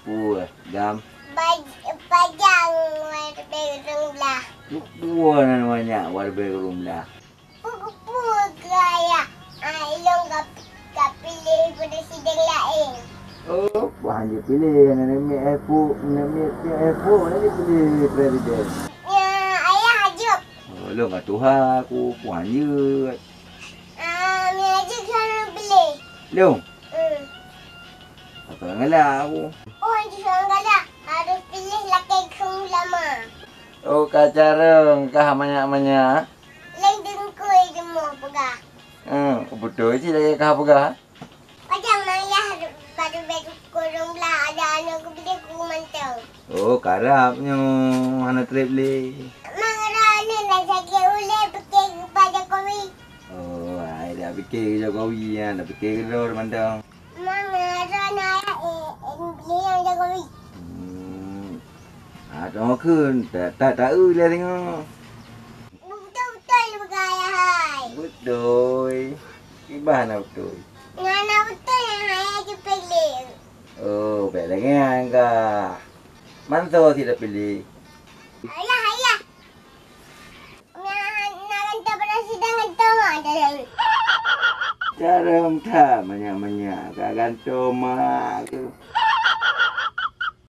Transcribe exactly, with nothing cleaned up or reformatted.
Peue, Gam? Pajang wareubiet rhueng blah. Peue nan manyak wareubiet rhueng blah? Peue-peue keu ayah, ah, ilôn ka, ka piléh presiden laén. Oh, peue han jeuet piléh, aneuk miet eh puk, aneuk miet eh puk, han jeuet piléh presiden. Ya, ayah jaweueb. Oh, lôn ka tuha aku, peue han jeuet. Ah, mi jeuet keu hana piléh. Lôn? Hmm. Apa ngelak aku? Oh, han jeuet ngelak. Harôh piléh lakée keu ulama. Oh, ka carông kah manyak-manyak? Lôn deungkôi rumoh peugah. Hmm, beutôi cit lagée kah peugah. Pajang na yah bak rhueng blah ada aneuk keubiet ku mantong. Oh, karab nyoe hana treb lé. Mang Rani dah sakét ulée pike keu Pak Jokowi. Oh, ai dah pike keu Jokowi, ya, dah pike keu droe mantong. Mang Rani ayah, eh, eh, beli yang Jokowi. Hmm. Ah, tengok kheun, tak, tak tahu lah tengok. Beutôi-beutôi peugah ayah hai. Beutôi. Kiban na beutôi. Nyang na beutôi nyang hai jipilih. Oh, bèk lagèe nyan kah. Man soe sit tapiléh? Ayah, ayah. Nyang na gantoe presiden gantoe mak dalam. Carông that manyak-manyak ka gantoe mak keuh.